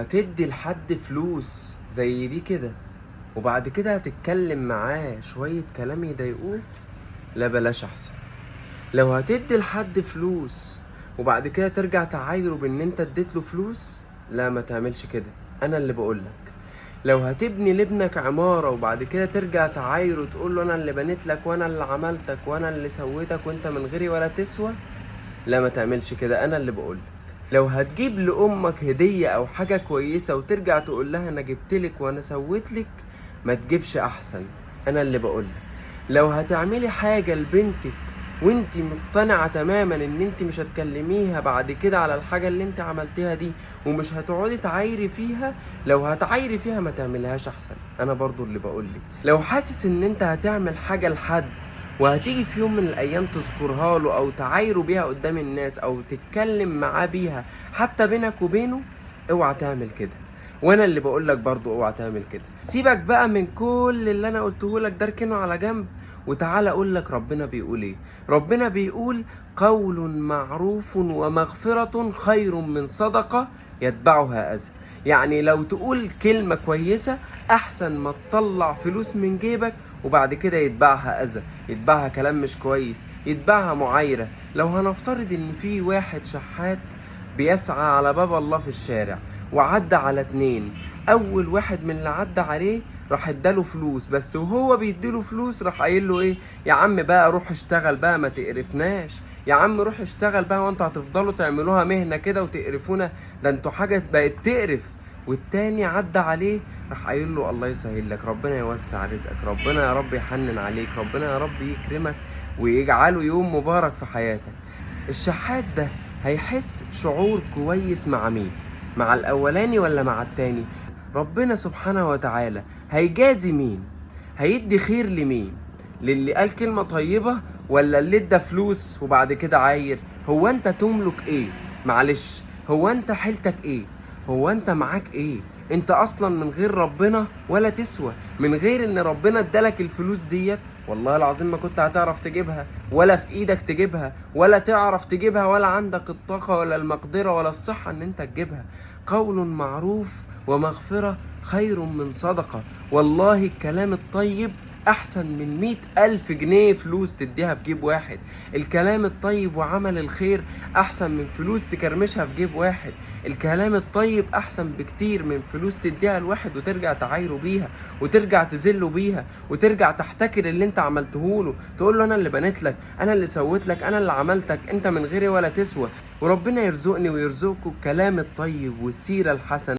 هتدي لحد فلوس زي دي كده وبعد كده هتتكلم معاه شوية كلام يضايقوه، لا بلاش احسن. لو هتدي لحد فلوس وبعد كده ترجع تعايره بان انت اديت له فلوس، لا ما تعملش كده، انا اللي بقولك. لو هتبني لابنك عمارة وبعد كده ترجع تعايره وتقول له انا اللي بنيت لك وانا اللي عملتك وانا اللي سويتك وانت من غيري ولا تسوى، لا ما تعملش كده، انا اللي بقولك. لو هتجيب لامك هدية او حاجة كويسة وترجع تقول لها انا جبتلك وانا سويتلك، ما تجيبش احسن، انا اللي بقولك. لو هتعملي حاجة لبنتك وانتي مقتنعة تماما ان انتي مش هتكلميها بعد كده على الحاجة اللي انت عملتيها دي ومش هتقعدي تعايري فيها، لو هتعايري فيها ما تعملهاش احسن، انا برضو اللي بقولك. لو حاسس ان انت هتعمل حاجة لحد وهتيجي في يوم من الايام تذكرها له او تعايره بيها قدام الناس او تتكلم معاه بيها حتى بينك وبينه، اوعى تعمل كده، وانا اللي بقولك برضو اوعى تعمل كده. سيبك بقى من كل اللي انا قلته لك ده، اركنه على جنب وتعالى اقول لك ربنا بيقول ايه. ربنا بيقول قول معروف ومغفرة خير من صدقة يتبعها اذى. يعني لو تقول كلمة كويسة احسن ما تطلع فلوس من جيبك وبعد كده يتبعها اذى، يتبعها كلام مش كويس، يتبعها معايرة. لو هنفترض ان في واحد شحات بيسعى على باب الله في الشارع وعدى على اتنين، اول واحد من اللي عدى عليه راح اداله فلوس، بس وهو بيديله فلوس راح قايل له ايه؟ يا عم بقى روح اشتغل بقى، ما تقرفناش يا عم، روح اشتغل بقى، وانتوا هتفضلوا تعملوها مهنة كده وتقرفونا، ده انتوا حاجة بقت تقرف. والتاني عدى عليه راح قايل له الله يسهل لك، ربنا يوسع رزقك، ربنا يا رب يحنن عليك، ربنا يا رب يكرمك ويجعله يوم مبارك في حياتك. الشحات ده هيحس شعور كويس مع مين؟ مع الأولاني ولا مع التاني؟ ربنا سبحانه وتعالى هيجازي مين؟ هيدي خير لمين؟ للي قال كلمة طيبة ولا اللي ادى فلوس وبعد كده عاير؟ هو انت تملك ايه؟ معلش، هو انت حيلتك ايه؟ هو انت معاك ايه؟ انت اصلا من غير ربنا ولا تسوى، من غير ان ربنا ادالك الفلوس ديت والله العظيم ما كنت هتعرف تجيبها، ولا في ايدك تجيبها، ولا تعرف تجيبها، ولا عندك الطاقة ولا المقدرة ولا الصحة ان انت تجيبها. قول معروف ومغفرة خير من صدقة. والله الكلام الطيب احسن من 100,000 جنيه فلوس تديها في جيب واحد. الكلام الطيب وعمل الخير احسن من فلوس تكرمشها في جيب واحد. الكلام الطيب احسن بكتير من فلوس تديها لواحد وترجع تعايره بيها وترجع تذله بيها وترجع تحتكر اللي انت عملته له، تقول له انا اللي بنيت لك، انا اللي سويت لك، انا اللي عملتك، انت من غيري ولا تسوى. وربنا يرزقني ويرزقكم الكلام الطيب والسيرة الحسنة.